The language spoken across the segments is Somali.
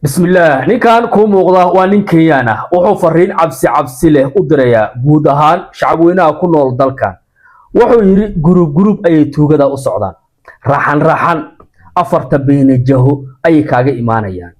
Bismillaah. Ninkan kuu muuqda waa nin Kenyaan ah. Wuxuu fariin cabsi cabsi leh u dirayaa guud ahaan shacabweynaha ku nool dalkan. Wuxuu yidhi group group ayay tuugada u socdaan, raxan raxan, afarta beenajaho ayay kaaga imaanayaan.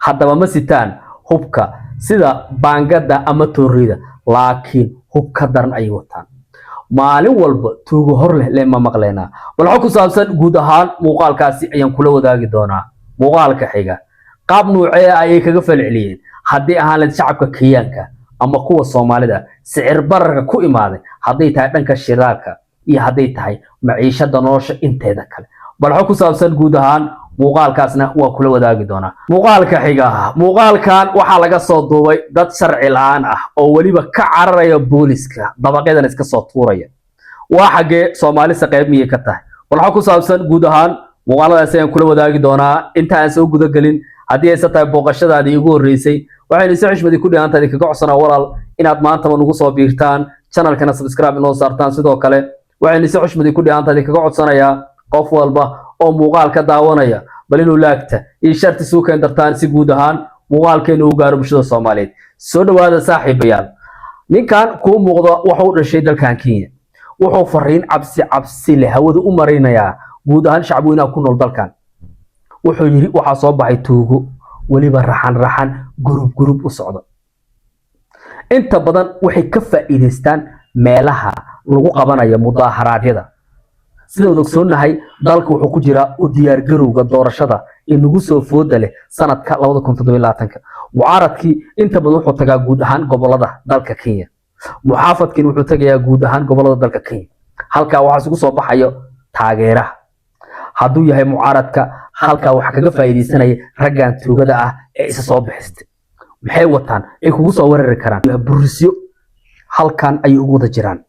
Haddaba ma sitaan hubka sida baangada ama toorida, laakiin hub ka daran ayay wataan. Maalin walba tuugo hor leh lema maqlaynaa. Bal xog ku saabsan guud ahaan muuqaalkaasi ayaan kula wadaagi doonaa muuqaalka xiga. Qaab nuucee ayay kaga falceliyeen, haddii ahaan lahayd shacabka Kenyaanka ama kuwa Soomaalida, sicir bararka ku imaaday, hadday tahay dhanka shidaalka iyo hadday tahay maciishada nolosha inteeda kale? Bal xog ku saabsan guud ahaan muuqaalkaasna waa kula wadaagi doonaa muuqaalka xiga. Muuqaalkan waxaa laga soo duubay dad sharci la-aan ah oo weliba ka cararaya booliska, dabaqyadan iska soo tuuraya. Waa xaggee? Soomaalisa qayb miyay ka tahay? Bal xog ku saabsan guud ahaan muuqaaladaasi ayaan kula wadaagi doonaa. Inta aan soo gudagelin, haddii aysan tahay booqashadaadii igu horreysay, waxaynu si xushmadii ku dhihantahay kaga codsanaa, walaal, inaad maantaba nagu soo biirtaan, channelkana subscribe inoo saartaan. Sidoo kale waxaynu si xushmadii ku dhihantahay kaga codsanayaa qof walba oo muuqaal ka daawanaya bal inuu like-ta iyo share-ta suu keen dartaan, si guud ahaan muuqaalkeenu u gaaro bulshada Soomaaliyeed. Soo dhawaada, saaxiibayaal. Ninkan kuu muuqda wuxuu u dhashay dalkan Kenya. Wuxuu fariin cabsi cabsi leh hawada u marinayaa guud ahaan shacabweynaha ku nool dalkan. Wuxuu yidhi waxaa soo baxay tuugo, weliba raxan raxan, group group u socda. Inta badan waxay ka faa'iidaystaan meelaha lagu qabanayo mudaaharaadyada. Sidaan ogsoonnahay, dalka wuxuu ku jiraa u diyaargarowga doorashada ee nagu soo fooda leh sanadka 2027-ka. Mucaaradkii inta badan wuxuu tagaa guud ahaan gobolada dalka Kenya, muxaafadkiina wuxuu tagayaa guud ahaan gobolada dalka Kenya. Halkaa waxaa isugu soo baxayo taageeraha hadduu yahay mucaaradka. Halkaa waxaa kaga faa'iidaysanaya raggan tuugada ah ee isa soo bixistay. Maxay wataan ay kugu soo weerari karaan? Burisyo halkan ayay ugu wada jiraan.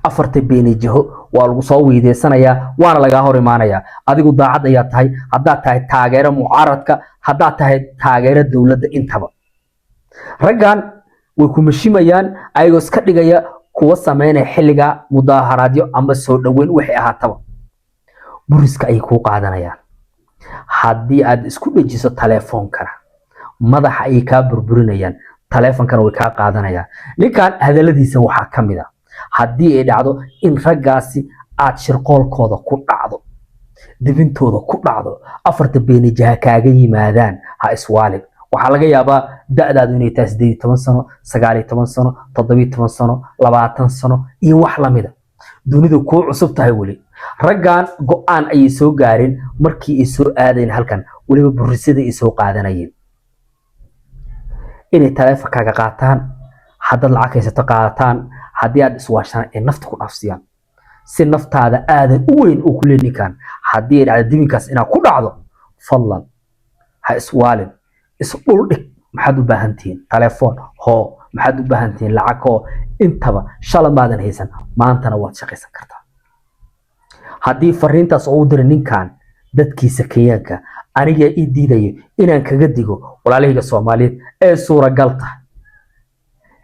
Afarta beenijaho waa lagu soo weydeysanayaa, waana lagaa hor imaanayaa. Adigu daacad ayaa tahay, haddaad tahay taageero mucaaradka, haddaad tahay taageero dowladda, intaba raggan way ku mashimayaan, ayagoo iska dhigaya kuwa sameynaya xilliga mudaaharaadyo ama soo dhoweyn. Waxay ahaataba, buriska ayay kuu qaadanayaan. Haddii aad isku dhejiso taleefoonkana, madaxa ayay kaa burburinayaan, taleefonkana way kaa qaadanayaan. Ninkan hadaladiisa waxaa ka mid ah: haddii ay dhacdo in raggaasi aad shirqoolkooda ku dhacdo, dibintooda ku dhacdo, afarta beenijaha kaaga yimaadaan, ha iswaalin. Waxaa laga yaabaa da'daadu inay tahay 18 sano, 19 sano, 17 sano, 20 sano iyo wax lamida. Dunidu kuu cusub tahay weli. Raggan go'aan ayay soo gaareen markii ay soo aadeen halkan, weliba burisada ay soo qaadanayeen, inay taleefonkaaga qaataan, haddaad lacag haysato qaadataan, haddii aad iswaashaan ay nafta ku dhaafsiyaan, si naftaada aadan u weyn uu ku leey ninkan. Haddii ay dhacdo dibinkaas inaad ku dhacdo, fadlan ha iswaalin, is dhul dhig. Maxaad u baahan tihiin? Telefoon hoo. Maxaad u baahan tihiin? Lacag hoo. Intaba shala maadan haysan, maantana waad shaqaysan kartaa. Haddii fariintaas oo u diray ninkan dadkiisa Kenyaanka, aniga ii diidayo inaan kaga digo walaalahayga Soomaaliyeed ee suuragal tahay,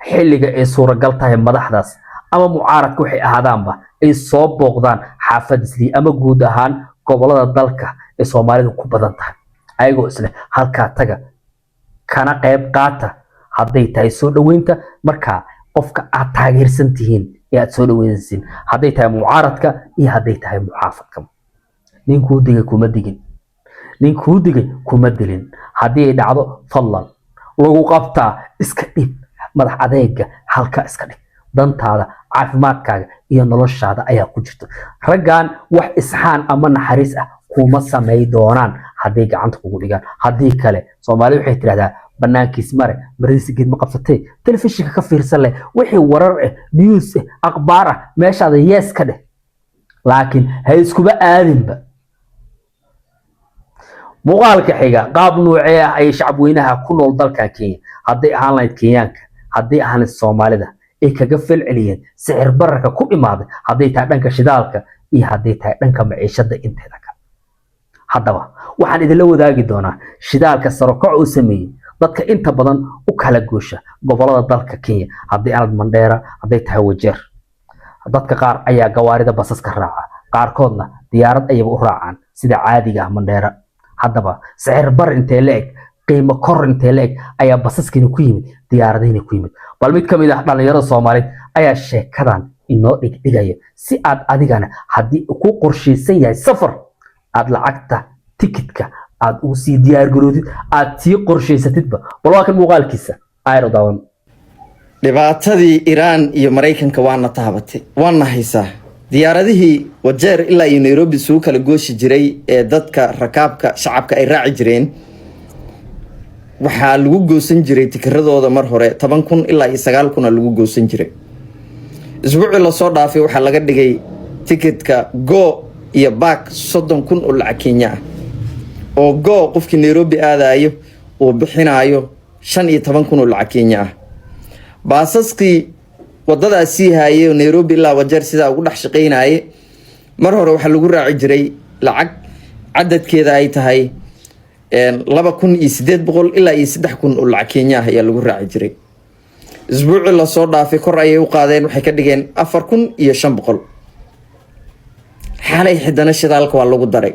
xilliga ay suuragal tahay madaxdaas ama mucaaradka waxay ahaadaanba ay soo booqdaan xaafad Islii ama guud ahaan gobolada dalka ee Soomaalidu ku badan tahay, ayagoo isleh halkaa taga kana qayb qaata, hadday tahay soo dhoweynta markaa qofka aad taageersan tihiin ee aad soo dhaweynaysiin, hadday tahay mucaaradka iyo hadday tahay muxaafadka. Nin kuu digay kuma digin, nin kuu digay kuma dilin. Haddii ay dhacdo, fadlan, lagu qabtaa, iska dhib madax adeega, halka iska dhig. Dantaada, caafimaadkaaga iyo noloshaada ayaa ku jirta. Raggan wax isxaan ama naxariis ah kuma samay doonaan hadday gacanta kugu dhigaan. Haddii kale, Soomaali waxay tidhahdaa: "Banaankiis mare, maradiisa geed ma qabsatee." Telefishinka ka fiirsan leh wixii warar ah, news ah, akhbaar ah, meeshaada yes ka dheh, laakiin ha iskuba aadinba. Muuqaalka xiga: qaab nuucee ah ayay shacabweynaha ku nool dalkan Kenya, hadday ahaan lahayd Kenyaanka, hadday ahaan lahayd Soomaalida, ay kaga falceliyeen sicir bararka ku imaaday, hadday tahay dhanka shidaalka iyo hadday tahay dhanka maciishada inteeda kale? Haddaba waxaan idinla wadaagi doonaa shidaalka sarokac uu sameeyey, dadka inta badan u kala goosha gobolada dalka Kenya, hadday ahayd Mandheera, hadday tahay Wajeer. Dadka qaar ayaa gawaarida basaska raaca, qaarkoodna diyaarad ayaba u raacaan sida caadiga ah Mandheera. Haddaba sicir bar intee la eg Qiimo kor intee la-eg ayaa basaskiina ku yimid, diyaaradihina ku yimid? Bal mid ka mid ah dhallinyarada Soomaaliyeed ayaa sheekadan inoo dhigdhigaya, si aad adigana haddii ku qorshaysan yahay safar aad lacagta tikitka aad ugu sii diyaargaroodid, aad sii qorshaysatidba. Bal waa kan muuqaalkiisa, ayro daawan. Dhibaatadii Iiraan iyo Maraykanka waana taabatay, waana haysaa. Diyaaradihii Wajeer ilaa iyo Nairobi isugu kala gooshi jiray ee dadka rakaabka shacabka ay raaci jireen, waxaa lagu goosan jiray tikiradooda mar hore 10,000 ilaa iyo 9,000 lagu goosan jiray. Isbuucii lasoo dhaafay waxaa laga dhigay tikitka go iyo back 30,000 oo lacag Kenya ah, oo go qofkii Nairobi aadayo uu bixinaayo 15,000 oo lacag Kenya ah. Baasaskii wadadaas sii haayay oo Nairobi ilaa Wajeer sidaa ugu dhex shaqeynaye, mar hore waxaa lagu raaci jiray lacag cadadkeeda ay tahay 2,800 ilaa iyo 3,000 oo lacag Kenya ah ayaa lagu raaci jiray. Isbuucii lasoo dhaafay kor ayay u qaadeen, waxay ka dhigeen 4,500. Xalay xidana shidaalka waa lagu daray,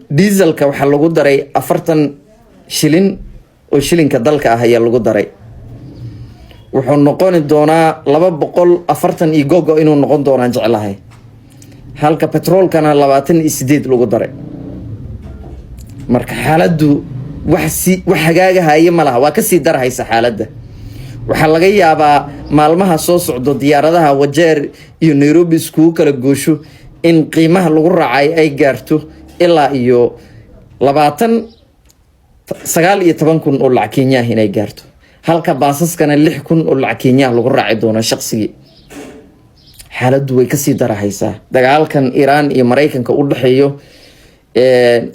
dieselka waxaa lagu daray 40 shilin oo shilinka dalka ah ayaa lagu daray. Wuxuu noqoni doonaa 240 iyo gogo inuu noqon doonaan jeclahay, halka petroolkana 28 lagu daray. Marka xaaladdu wax si wax hagaagahaya ma laha, waa kasii darhaysa xaaladda. Waxaa laga yaabaa maalmaha soo socdo diyaaradaha Wajeer iyo Nairobi iskugu kala goosho in qiimaha lagu raacay ay gaarto ilaa iyo 20, 19,000 oo lacag Kenyaah inay gaarto, halka baasaskana 6,000 oo lacag Kenyaah lagu raaci doono shaqsigii. Xaaladdu way kasii darahaysaa. Dagaalkan Iiraan iyo Maraykanka u dhexeeyo,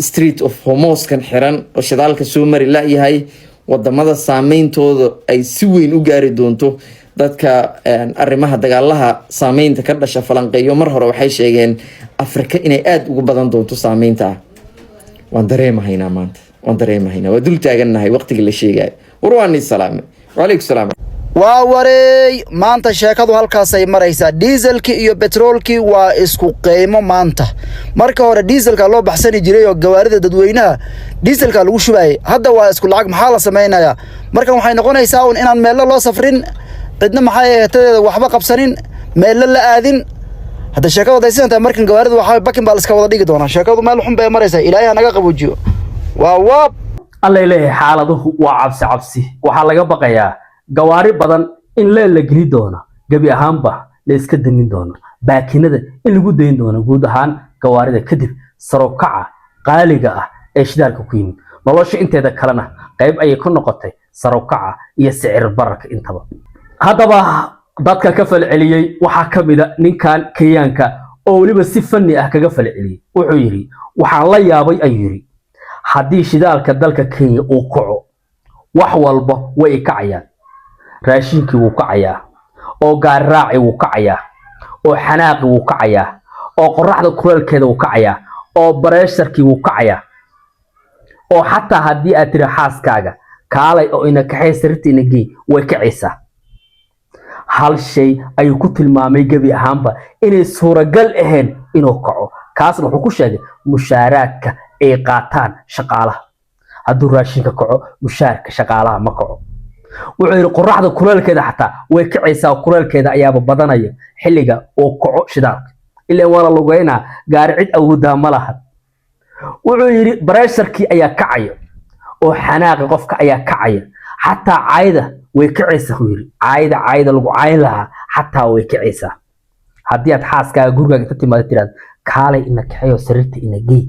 Strait of Hormuzkan xiran oo shidaalka soo mari la-yahay, wadamada saameyntooda ay si weyn u gaari doonto. Dadka arrimaha dagaalaha saameynta ka dhasha falanqeeyo mar hore waxay sheegeen Afrika inay aada ugu badan doonto saameynta ah. Waan dareemahaynaa maanta, waan dareemahaynaa, waa dul taagannahay waqtigii la sheegayo. War waani salaame, wacalaykum salaam. Waa wareey, maanta sheekadu halkaasay maraysaa. Dieselkii iyo betroolkii waa isku qiimo maanta. Marka hore dieselka loo baxsani jiray oo gawaarida dadweynaha dieselka lagu shubayay, hadda waa isku lacag. Maxaa la samaynayaa markan? Waxay noqonaysaa un inaan meello loo safrin, cidna maxay eetadeeda waxba qabsanin, meello la aadin. Hadda sheekadu hadday sidan tahay, markan gawaarida waxaa bakin baa la iska wada dhigi doonaa. Sheekadu meel xun bay maraysaa. Ilaahay ha naga qaboojiyo. Waa waab. Allay leeyahay, xaaladuhu waa cabsi cabsi. Waxaa laga baqayaa gawaari badan in leel la geli doono, gebi ahaanba la iska damin doono, baakinada in lagu dayn doono guud ahaan gawaarida, kadib sarokaca qaaliga ah ee shidaalka ku yimid. Nolosha inteeda kalena qayb ayay ku noqotay sarokaca iyo sicir bararka intaba. Haddaba dadka ka falceliyey waxaa ka mid a ninkan Kenyaanka oo weliba si fanni ah kaga falceliyey. Wuxuu yidhi, "Waxaan la yaabay," ayuu yidhi, "haddii shidaalka dalka Kenya uu kaco, wax walba way kacayaan. Raashinkii wuu kacayaa, oo gaari raaci wuu kacayaa, oo xanaaqi wuu kacayaa, oo qoraxda kuleelkeeda wuu kacayaa, oo pressurekii wuu kacayaa, oo xataa haddii aad tiri xaaskaaga kaalay oo ina kaxay, sariirta ina gey, way kacaysaa." Hal shay ayuu ku tilmaamay gebi ahaanba inay suuragal ahayn inuu kaco. Kaasna wuxuu ku sheegay mushaaraadka ay qaataan shaqaalaha. Hadduu raashinka kaco, mushaarka shaqaalaha ma kaco. Wuxuu yidhi qoraxda kuleelkeeda xataa way kacaysaa, oo kuleelkeeda ayaaba badanaya xilliga uu kaco shidaalka, ilaan waa la lugeynaa, gaari cid awoodaa ma laha. Wuxuu yidhi pressurekii ayaa kacaya, oo xanaaqi qofka ayaa kacaya, xataa caayda way kacaysaa. Uu yidhi caayda lagu caayin lahaa xataa way kacaysaa. Haddii aad xaaskaaga gurigaaga inta timaado tiraahdo, "Kaalay ina kaxeeyo, sariirta ina gey,"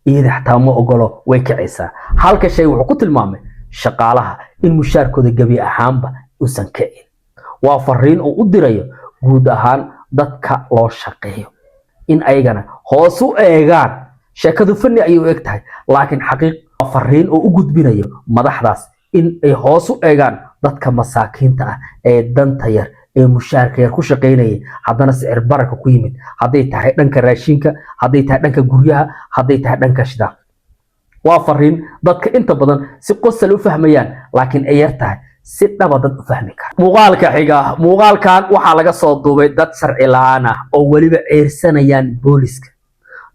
iyada xataa ma ogolo, way kacaysaa. Halka shay wuxuu ku tilmaamay shaqaalaha in mushaarkooda gebi ahaanba uusan kicin. Waa fariin uu u dirayo guud ahaan dadka loo shaqeeyo in ayagana hoos u eegaan. Sheekadu fani ayay u eg tahay, laakiin xaqiiq waa fariin uu u gudbinayo madaxdaas in ay hoos u eegaan dadka masaakiinta ah ee danta yar ee mushaarka yar ku shaqaynayay, haddana sicir bararka ku yimid, hadday tahay dhanka raashinka, hadday tahay dhanka guryaha, hadday tahay dhanka shidaalka. Waa fariin dadka inta badan si qosol u fahmayaan, laakiin ay yar tahay si dhaba dad u fahmi kara. Muuqaalka xiga, muuqaalkan waxaa laga soo duubay dad sharci la'aan ah oo weliba ceyrsanayaan booliska.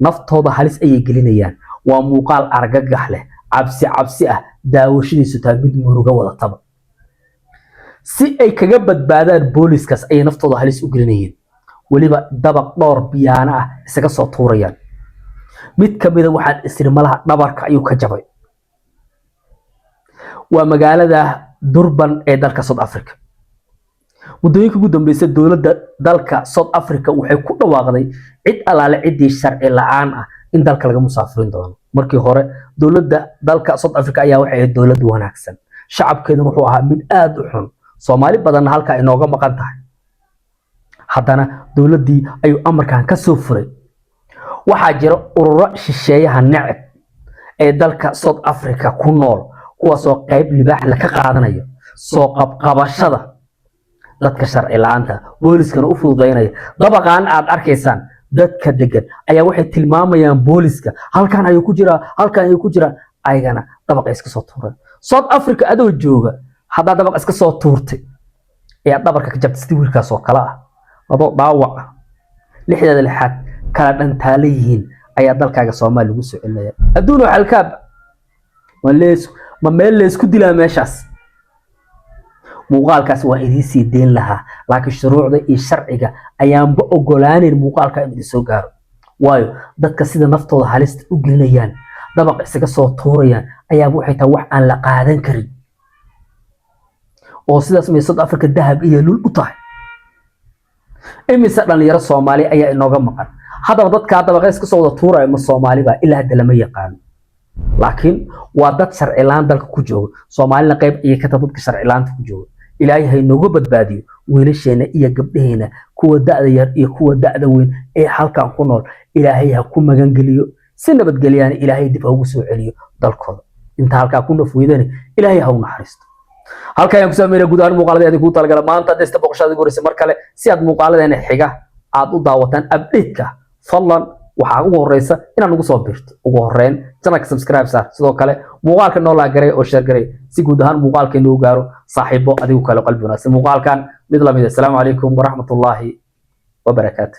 Naftooda halis ayay gelinayaan. Waa muuqaal argagax leh, cabsi cabsi ah, daawashadiisu tahay mid murugo wadataba. Si ay kaga badbaadaan booliskaas ayay naftooda halis u gelinayeen, weliba dabaq dhowr biyaano ah isaga soo tuurayaan. Mid ka mida waxaan isiri malaha dhabarka ayuu ka jabay. Waa magaalada Durban ee dalka South Africa. Muddooyinka ugu dambeysay dowladda dalka South Africa waxay ku dhawaaqday cid allaale ciddii sharci la-aan ah in dalka laga musaafirin doono. Markii hore dowladda dalka South Africa ayaa waxay ahayd dowlad wanaagsan, shacabkeeduna wuxuu ahaa mid aada u xun. Soomaali badanna halka inooga maqan tahay. Haddana dowladdii ayuu amarkan ka soo furay. Waxaa jira ururo shisheeyaha neceb ee dalka South Africa ku nool, kuwaasoo qayb libaax la ka qaadanayo soo qabqabashada dadka sharci la-aanta, booliskana u fududaynaya. Dabaqaan aad arkaysaan dadka degan ayaa waxay tilmaamayaan booliska, halkan ayuu ku jiraa, halkan ayuu ku jiraa. Ayagana dabaqa iska soo tuuray. South Africa adoo jooga haddaad dabaq iska soo tuurtay ee aad dhabarka ka jabtay sidii wiilkaas oo kale ah, adoo dhaawac ah, lixdeeda lixaad kala dhantaala yihiin, ayaa dalkaaga Soomaaliya lagu soo celinaya. Adduun oo xalkaab ma lees, ma meel leysku dilaa meeshaas. Muuqaalkaas waa idiin sii deyn lahaa, laakiin shuruucda iyo sharciga ayaanba ogolaanayn muuqaalka in idin soo gaaro, waayo dadka sida naftooda halista u gelinayaan, dabaq isaga soo tuurayaan, ayaaba waxay tahay wax aan la qaadan karin. Oo sidaas may South Africa dahab iyo lul u tahay? Imise dhalinyaro Soomaali ayaa inooga maqan? Haddaba dadkaa dabaqeys ka soo wada tuuraya ma Soomaaliba? Ilaa hadda lama yaqaano, laakiin waa dad sharci la'aan dalka ku jooga. Soomaalina qayb ayay ka tahay dadka sharci la'aanta ku jooga. Ilaahay ha inooga badbaadiyo wiilasheena iyo gabdhaheena, kuwa da'da yar iyo kuwa da'da weyn ee halkan ku nool. Ilaahay ha ku magangeliyo, si nabadgelyaana Ilaahay dib ha ugu soo celiyo dalkooda. Inta halkaa ku naf weydana Ilaahay ha u naxariisto. Halka ayaan ku sameynaya guud ahaan muuqaaladii idinku talagala maanta. Desta boqoshada ugu horreysay mar kale, si aad muuqaaladeena xiga aad u daawataan update-ka, fadlan waxaa ugu horeysa inaad nagu soo biirto. Ugu horeyn channelka subscribe saar, sidoo kale muuqaalka noo like garay oo share garay, si guud ahaan muuqaalkeenu u gaaro saaxiibo adigu kale qalbi wanaagsan. Muuqaalkan mid lamid. Assalaamu calaykum waraxmatullaahi wabarakaatu.